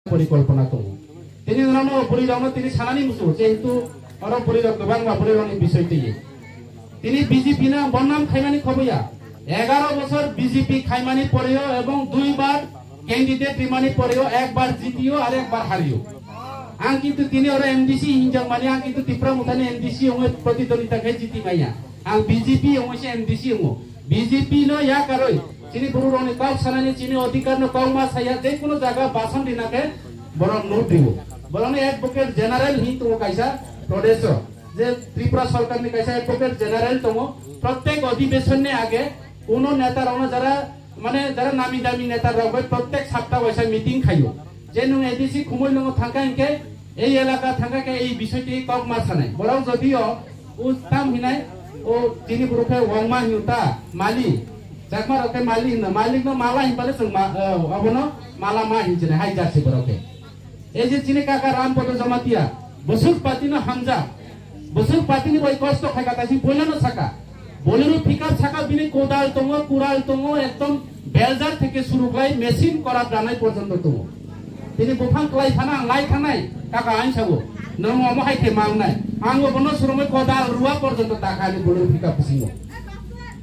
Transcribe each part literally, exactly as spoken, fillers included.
porikolpona tongo. Tini nono bwrwi rokno tini sanani muchungo, jehetu oro bwrwi rok kwbangma bwrwi rokni bisoi twi. Tini B J P no bonnam khaimani khoboya. Egaro bosor B J P khaimani poreo ebong dui bar candidate rimani poreo ekbar jitio ar ekbar hario. Ang kintu tini oro M D C hinjak mani, ang kintu Tipra Mothani M D C ongwi protidwandita khe jiti maya. Ang B J P ongwi se M D C ongo. B J P no ya karwi chini borok rokni kok sanani, chini odhikar no kok ma saya, je kono jaga basan rina khe borok no dio. Borokni advocate general hin tongo kaisa Pradesh o. Je Tripura Sarkar ni kaisa advocate general tongo, prottek odhibeshon ni age kuno neta rokno jara, mane jara nami dami neta rok bai prottek sapta waisa meeting khaio. Je nwng A D C Khumui nwngo thangkha hinkhe ei elaka thangkha khe ei bisoi twi kok ma sanai. Borok jodio o tam hinai o chini borok khe wangma hino ta mali, jakma rok khe mali hino, malik no mala hinpale chwng ma, eh, abono mala ma hinjinai hai jarsi borok khe. Ei je chini kaka Ram Podo Jamatia, bwswk party no hamjak, bwswk party ni bai kosto khaika, taisi boilano saka. Bolero pickup saka bini kodal tongo, kural tongo, ekdom beljar theke suru khlai machine korat ranai porjonto tongo. Tini buphang klai phana ang lai thangnai, kaka ang sabo. Nwng omo hai khe mangnai. Ang obono surumai kodal rua porjonto dakha ani Bolero pickup bisingo.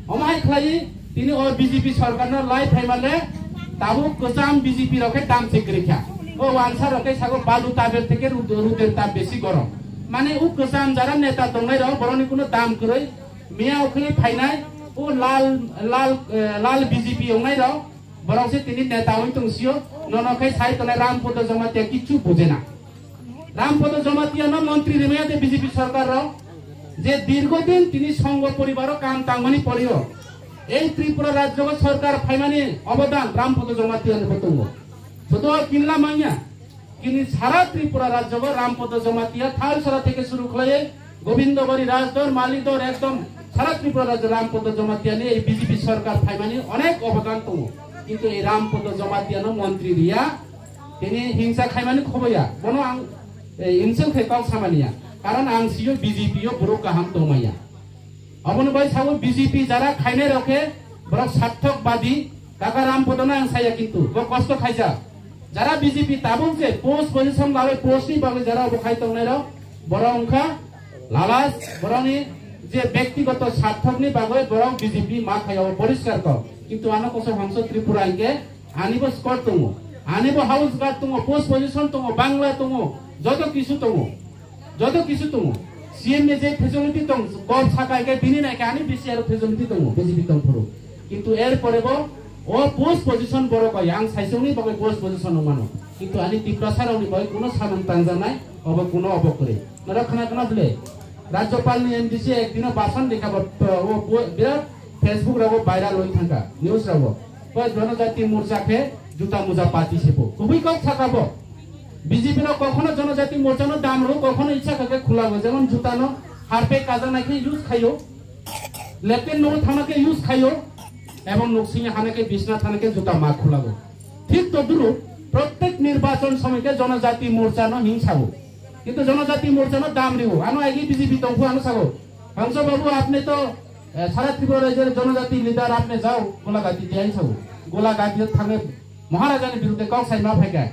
Omo hai khlai tini o B J P sarkar no lai phaimale tabuk kwcham B J P rok khe dam se kwrwi kha. O wansa rok khe sago balu taber theke rud-, ruder tab besi gorom. Mane o kwcham jara neta tongnai rok borokni kuno dam kwrwi miya o khe phainai o lal, lal, eh, lal B J P ongnai rok borok se tini neta oi tong sio nono khe sai tongnai Ram Podo Jamatia kichu bujena. Ram Podo Jamatia no montri rimaya de B J P sarkar rok je dirghodin tini songho poribaro kam tangmani poreo ei Tripura rajyo sarkar phaimani obodan Ram Podo Jamatia ni bo tongo. Soto kinla manya kini sara Tripura rajyo Ram Podo Jamatia thal sara theke suru khlai Gobindo Bari Rajdor, Malidor ekdom sara Tripura rajyo Ram Podo Jamatia ni ei B J P sarkar phaimani onek obodan tongo. Kintu ei Ram Podo Jamatia no montri riya, tini hingsa khaimani khoboya. Bono ang, eh, insult khai kok samaniya. Karon ang siyo B J P o borok kaham tongmaya. Obono bai sabo B J P jara khainai rok khe borok sarthok badi, kaka Ram Podo no ang saya kintu bo kosto khaijak. Jara B J P tabuk je post position lawi post ni bagwi jara obo khai tongnai rok, borok wngkha lalas, borokni je bektigoto sarthokni bagwi borok B J P ma khai obo poriskar kok. Kintu ano koso hongso Tripura hinkhe ani bo squad tongo, ani bo house guard tongo, post position tongo, bangla tongo, joto kisu tongo. Joto kisu tongo. C M ni je facility tong, kok sakai khe bini nai khe ani bisi aro facility tongo, B J P tong phuru. Kintu er pore bo o post position borok bai ang saisongni bagwi post position no mano. Kintu ani Tiprasa rokni bagwi kuno samung tangjaknai, obo kuno obo kwrwi. Norok khna khna bwle. Rajyapal ni M D C ek dino basan rikha bo, o bo, birat Facebook rogo viral oi thangkha, news rogo. Bo Jonojati Morcha khe juta muja party se bo. Kubui kok saka bo. B J P no kokhono Jonojati Morcha no dam rw, kokhono icha kha khe khulago, jemon juta no harpe kajaknai khe use khaio, latrine no thana khe use khaio, ebong nuksing hana khe bisna thana khe juta ma khulago. Thik todruk prottek nirbachon somoy khe Jonojati Morcha no hingsago. Kintu Jonojati Morcha no dam rw, ano agi B J P tongphu ano sago, Hangso babu, apne to, eh, sara Tripura rajyar Jonojati leader, apne jao, Golagati diya hingsago. Golagati thangwi Maharajani birudhe kok sai ma phaikha.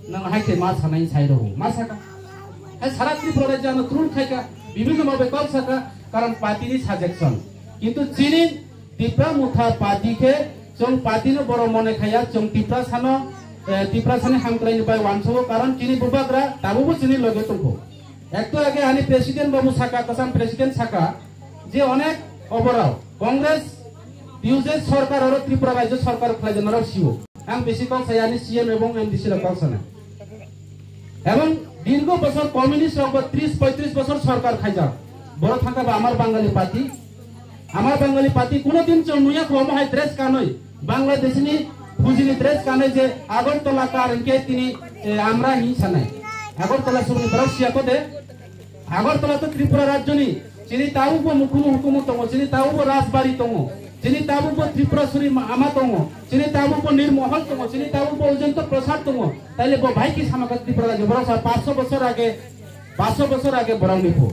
Nang hai khe ma sanai sai rw, ma saka. Hai sara Tripura rajya ano troll khaikha, bibhinno bhabe kok saka, karon party ni suggestion. Kintu chini Tipra Motha party khe chwng party no borok mone khaya, chwng Tiprasa no, eh, Tiprasa ni hamkrai ni bai wansugo, karon chini bubagra tabukbo chini loge tongkho. Ekto age ani president babu saka, kwcham president saka, je onek oborok Congress U J sorkar oro Tripura rajyo sorkar khlai jana rok siwo. Ang bisi kok saya ani C M ebong M D C rok kok sana. Ebong dirgo bosor communist rok bo tris poitris bosor sorkar khaijak. Boro thangka ba amar Bangali party. Amar Bangali party kuno din chwng nuya kho omo hai dress kanwi. Bangladesh ni phujini dress kanwi je Agartala kar hinkhe tini, eh, amra hin sanai. Agartala sumni borok siya kode. Agartala to Tripura rajyoni, chini tabukbo mukhumu hukumu tongo, chini tabukbo rajbari tongo, chini tabukbo Tripura Suri ma-, ama tongo, chini tabukbo Nirmohol tongo, chini tabukbo Ujento Prasad tongo. Taile bo bhai ki samaka Tripura rajyo, borok sa paanch sho bosor age, paanch sho bosor age borok ni phu.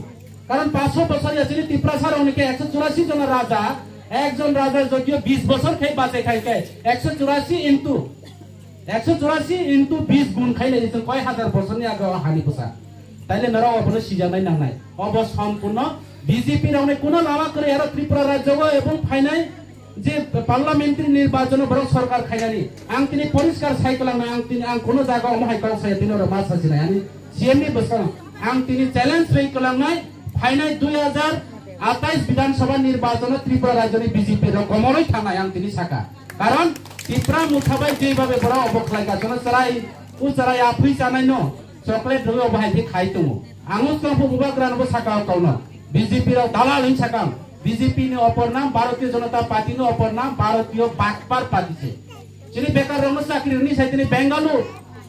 Karon paanch sho bosor ya chini Tiprasa rok ni khe ekso churasi jona raja, ekjon raja jodiyo bis bosor khe bachai khai khe ekso churasi into Ekso churasi into bis gun khai lai chwng koi hazar bosorni age o hani bwsa. Taile norok obono sijaknai nangnai. Obo sompurno B J P rokni kuno lama kwrwi aro Tripura rajyo o ebong phainai je parliamentary nirbachon o borok sorkar khainani. Ang tini poriskar sai kwlangnai, ang tini ang kuno jaga omo hai kok saya tini oro ma sajinai ani C M ni bwskango. Ang tini challenge rwi kwlangnai phainai dui hazar atais Bidhan Sabha nirbachon o Tripura rajyoni B J P rok gomoroi thangnai ang tini saka. Karon Tipra Motha bai jeibabe borok obo khlai ka, jono chwrai, u chwrai aphwi chanai no chocolate rwi obo hai khe khai tongo. Ang o chwngphu bubagra no bo saka o kauno. B J P rok dalal hin sakang. B J P ni opor nam Bharatiya Janata Party ni opor nam Bharatiya Bakpar Party se. Chini bekar rok no chakri rwni sai tini Bengaluru,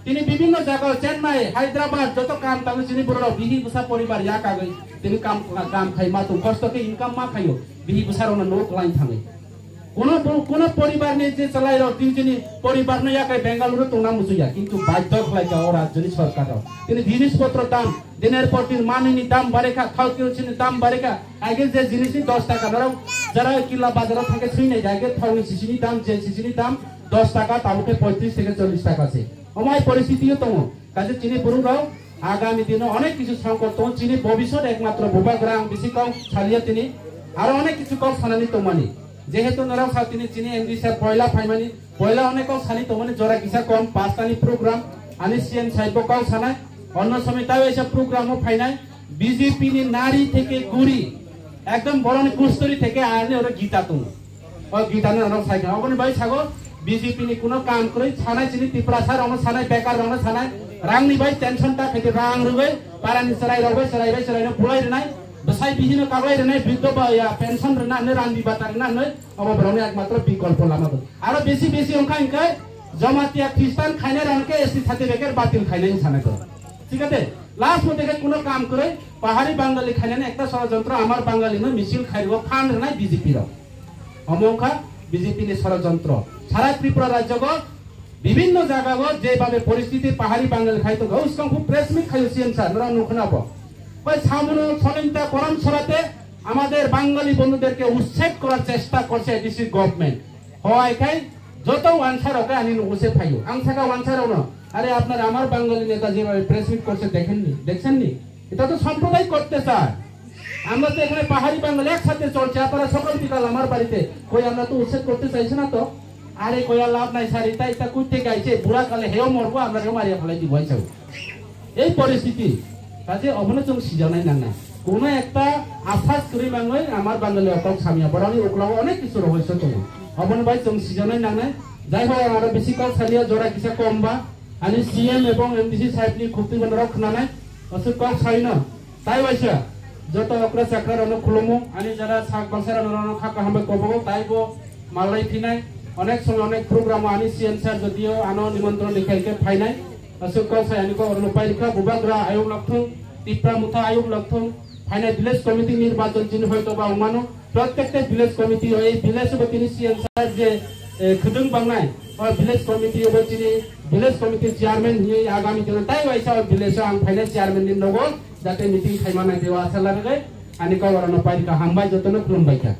tini bibinno jaga o Chennai, Hyderabad joto kam tango chini borok rok bihi bwsa poribar ya kagwi tini kam, kam khai ma tong, kosto khe income ma khaio, bihi bwsa rok no nuk lain thangwi. Kuno bo-, kuno poribar ni je chalai rok tini chini poribar no yakai Bengaluru tongna musuya, kintu badhyo khlai ka o rajyoni sorkar rok. Tini jinis potro dam, diner por din manwi ni dam bare kha, thao kerosene ni dam bare kha, aige je jinis ni dos taka norok jara kila bazar o thangke swi nai, aige thao ni sisi ni dam, je sisi ni dam dos taka, tabuk khe poitris theke chollish taka se. Omo hai poristiti o tongo. Kaisa chini borok rok agami dino onek kisu songkot tongo, chini bobisot ekmatro bubagra ang bisi kok saliya tini, aro onek kisu kok sanani tongmani. Jehetu norok sa tini chini M D sir poila phaimani, poila onek kok sani tongmani, jora kisa kom pastani program, ani C M saibo kok sanai, onno somoi tai waisa program o phainai, B J P ni nari theke guri, ekdom boroni kusturi theke ani oro gita tongo. O gita no norok sai kha, oboni bai sago B J P ni kuno kam kwrwi sanai chini Tiprasa rokno sanai, bekar rokno sanai, rangni bai tension ta khaidi rang rwgwi, parani chwrai rok bai chwrai bai chwrai no bulai rwnai, bwsai bihino kaglai rwnai, biddo ba ya pension rwna hinwi, randi bata rwna hinwi, obo borokni ekmatro bikolpo lama bo. Aro besi besi wngkha hinkhe Jamatia Christian khainai rang khe S T certificate batil khainai hinwi sanai to. Thik ase? Last mote khe kuno kam kwrwi pahari Bangali khainani ekta sorojontro, amar Bangali no misil khairwo phan rwnai B J P rok. Omo wngkha B J P ni sorojontro. Sara Tripura rajyo go bibinno jaga go je babe poristiti pahari Bangali khai tongo, uskang khu press meet khayo C M sir, norok nukhna bo. Koi samuno solinta koram sorate আমাদের বাঙালি বন্ধুদেরকে উচ্ছেদ করার চেষ্টা করছে ADC government. হয় খাই যত answer okay আনি নুকুসে ফাইও। আং থাকা আনসার ওনো, আরে আপনারা আমার বাঙালি নেতা যেভাবে প্রেস মিট করছে দেখেননি, দেখছেননি? এটা তো সাম্প্রদায়িক করতে চায়। আমরা তো এখানে পাহাড়ি বাঙালি একসাথে চলছে, আপনারা সকাল বিকাল আমার বাড়িতে, কই আমরা তো উচ্ছেদ করতে চাইছি না তো। আরে কয়া লাভ নাই স্যার, এটা এটা কই থেকে আইছে, বুড়া কালে হেও মরবো, আমরা হেও মারিয়া ফেলাই দিব আইসা। এই পরিস্থিতি, কাজে অবনে চং সিজানাই নাংনা। কোনো একটা আশ্বাস করি মাংনাই আমার বাঙালি অকল সামিয়া, বড় আমি ওকলাও অনেক কিছু রহস্য চলে। অবনে ভাই চং সিজানাই নাংনা। যাই হোক, আমরা বেশি কাল সালিয়া জোড়া কিসা কম বা, আমি সিএম এবং এমডিসি সাহেব নি খুব তুই বন্ধ রাখ না নাই, অসুখ কম সাই না। Tai waisa, joto okra chakra rokno khulumo, ani jara sak bangsa rokno kha kaham bai kobogo, taibo malai phinai, onek somoy onek program o ani C M sir jotio ano nimontron rikha rikha phainai, aswk kok sai ani kok rokno pairikha, bubagra ayuk lokthung, Tipra Motha ayuk lokthung, phainai village committee nirbachon chini hoito ba wngmano, Prottekta village committee o, ei village o bo tini C M sir je, eh, khwdwng bangnai, o village committee o bo tini village committee chairman hinwi agami dino tai waisa o village o ang phainai chairman ni nogo, jate meeting khaima nai deo asa lagwi ani kok rokno pairikha, hambai jotono khulumbai kha.